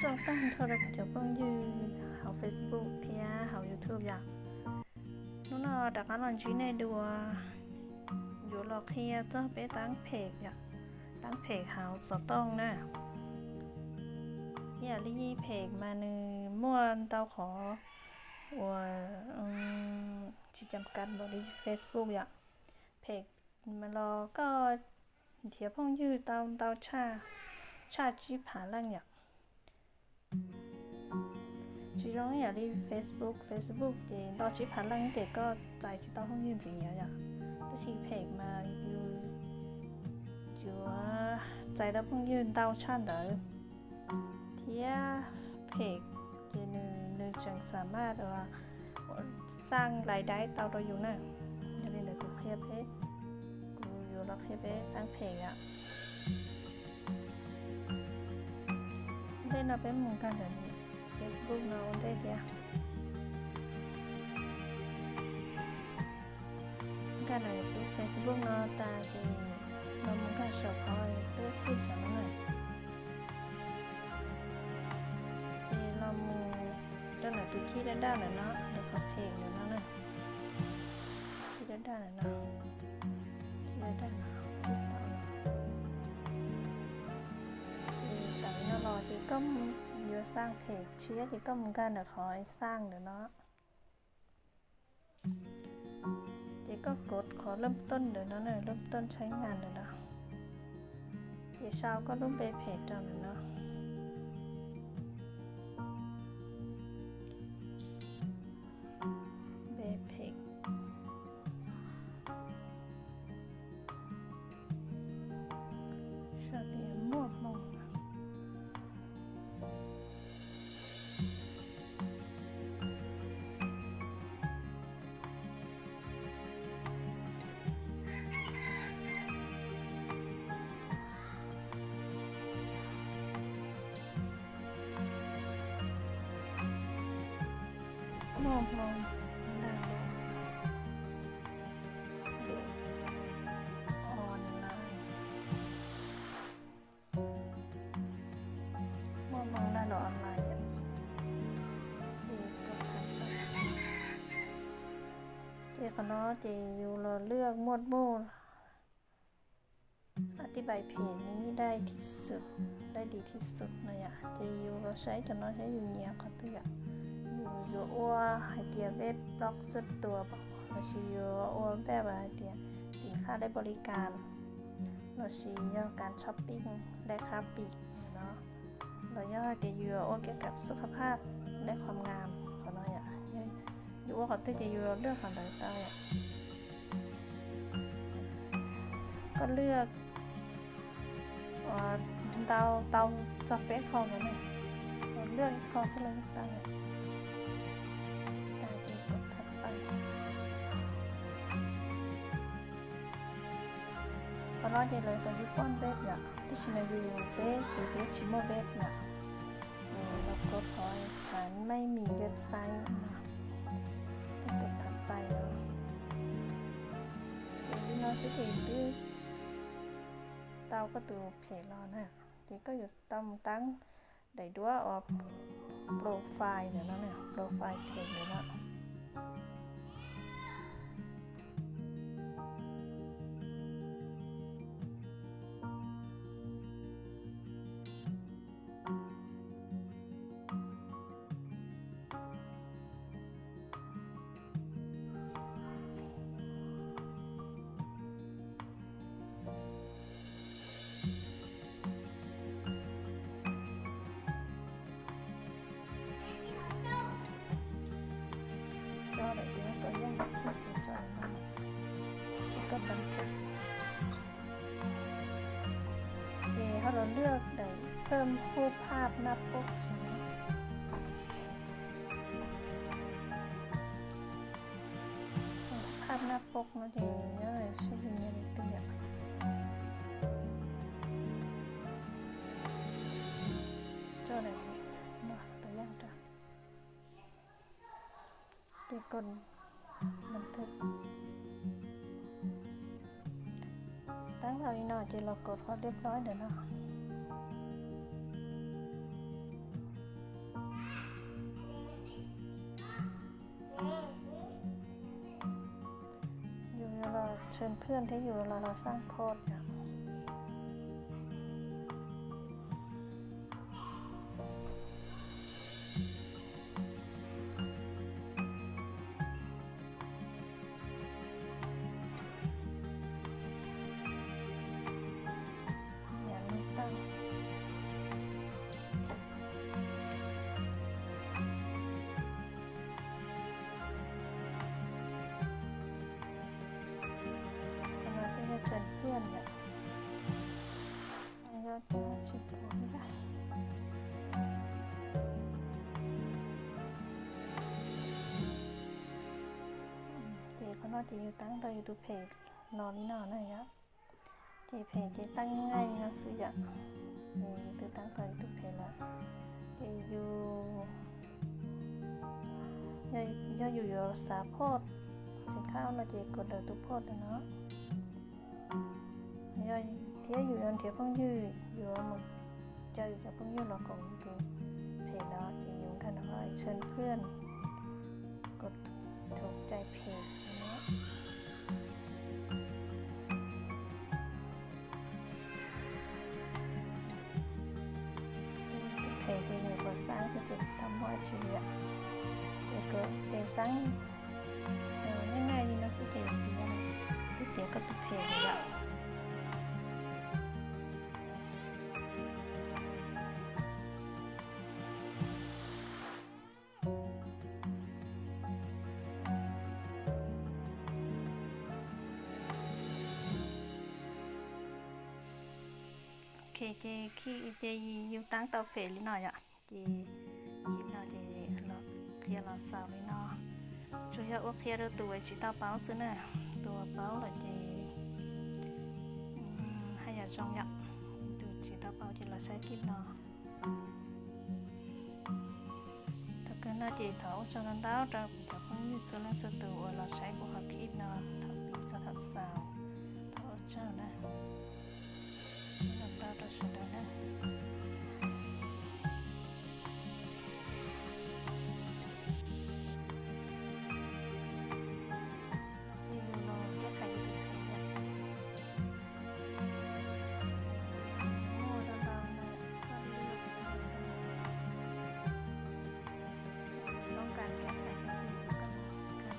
Zoo tag nrho rau kuv cov phooj ywg hauv Facebook thiab hauv YouTube yom. Hnub no rov qab los ntsib nej dua, yuav los qhia txog peb taab phem yom, taab phem hauv xov tooj na. Ib yam li phem mas nws muaj ntau qhov uas tsis cam kas npaum li Facebook yom. Phem mas los koj nrhiav phooj ywg tau ntau tshaj, tshaj tsib phav leej yom. Tsis zoo ib yam li Facebook, Facebook ces nto tsib phav leej ces koj txais tsis tau phooj ywg ntxiv yom. Tab sis phem mas yus yuav txais tau phooj ywg ntau tshaj ntawd. Thiab phem ces nws, nws tseem xam maj xaj lais daib tau rau yus na. Yog li ntawd kuv qhia peb, kuv yuav los qhia peb taab phem yom. Ntej no peb mus nkag ntawm Facebook no ua ntej thiab. Nkag ntawm tus Facebook no tas ces los mus nkag saum qhov peb khij saum no na. Ces los mus rau ntawm tus khij dawb dawb ntawm no, ntawm qhov phem ntawm no na. Khij dawb dawb ntawm no, khij dawb dawb no. Ces tawm no los ces koj yuav xaj phem tshiab ces koj mus nkag ntawm qhov xaj ntawm no. Ces koj kov qhov lub tooj ntawm no na, lub tooj tshaib ngas ntawm no. Ces sau koj lub npe phem rau ntawm no. Npe phem. Sau tias Muaj Hmoo. Muaj Hmoo lag luam online. Muaj Hmoo lag luam online. Ces qhov no ces yus los lwaj Muaj Hmoo อธิบายเพจนี้ได้ที่สุด ได้ดีที่สุด no yom. Ces yus los saib cov no saib yus nyiam qhov twg yom. Yus yuav ua hais tias web blog ส่วนตัว lossis yuav ua web hais tias สินค้าและบริการ lossis yog การช้อปปิ้งและค้าปลีก no, los yog hais tias yus yuav ua เกี่ยวกับสุขภาพและความงาม qhov no yom. Yus ua qhov twg ces yus lwaj qhov ntawd tau yom. Koj lwaj ntau tau txog peb qho no ne, lwaj ib qho xwb los yeej tau. Ces kov thab pais. Qhov no ces lawv kom yus poj npeb yom, tab sis mas yus peb ces peb tsis muaj peb yom. Ces los kov qhov ฉันไม่มีเว็บไซต์ no, kov thab pais no. Ces li no xwb ces twb tau koj tus phem los na. Ces koj yuav tau mus tab daim duab uas profile ntawm no, profile phem ntawm no. Tso daim duab tua yaj xwb ces tso daim no, ces koj npam thwj. Ces ho los lwaj daim เพิ่มรูปภาพหน้าปก no. Phaj naj pok no ces nyob saib yus nyiam li twg yom. Tso daim no tua yaj rau. Ces koj npam thwj. Tab tau li no ces los kov qhov liab plob ntawm no. เพื่อนที่อยู่ los los xaj post yom. Qhov no ces yog tsawg pliaj yom, yog tsis pom li. Ces qhov no ces yus tab tau yus tus phem los li no na yom. Ces phem ces tab nqaij li no xwb yom. Ces yus twb tab tau yus tus phem lawm. Ces yus, yog yus yuav xav post xiv khab no ces kov daws tus post no. Thiab yus yuav nrhiav phooj ywg, yuav mus caw yus cov phooj ywg los koom yus tus phem no ces yus nkag no tsawg pliaj, kov tus cai phem no. Tus phem ces nyuam qhuav xaj xwb ces tsis tau muaj dab tsi li. Ces kov ces xaj, nej nqaij li no xwb ces tiav, twb tiav koj tus phem lawm yom. Ok, ces khi ces yus tab tau phem li no yom, ces khi no ces los qhia los xaus li no. Tsuas yog ua qhia rau tus uas tsis tau paub xwb na, tus uas paub lawm ces haj yam zoo yom. Tus tsis tau paub ces los saib khi no. Thaum kawg no ces thov ua tsaug ntau ntau rau kuv cov phooj ywg txhua leej txhua tus uas los saib kuv qhov khi no thaum pib txog thaum xaus. Thov ua tsaug na. Ntau ntau rau sawv daws na. Ces yus los keb khais yus tus phem yom. Muaj ntau ntau no, koj li, koj keb khais tus phem,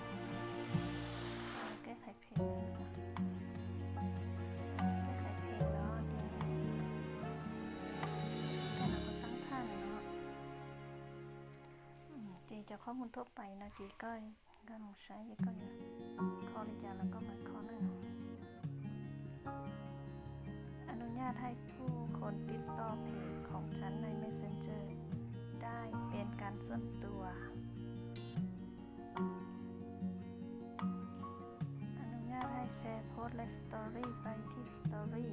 koj keb khais phem, keb khais phem no ces koj los mus tab thaj no. Ces cov qhob mus thuab pais no ces koj nkag mus saib ces koj yuav kho li cas los koj mam kho na.อนุญาตให้ผู้คนติดต่อเพจของฉันใน Messenger ได้เป็นการส่วนตัว อนุญาตให้แชร์โพสต์และสตอรี่ไปที่สตอรี่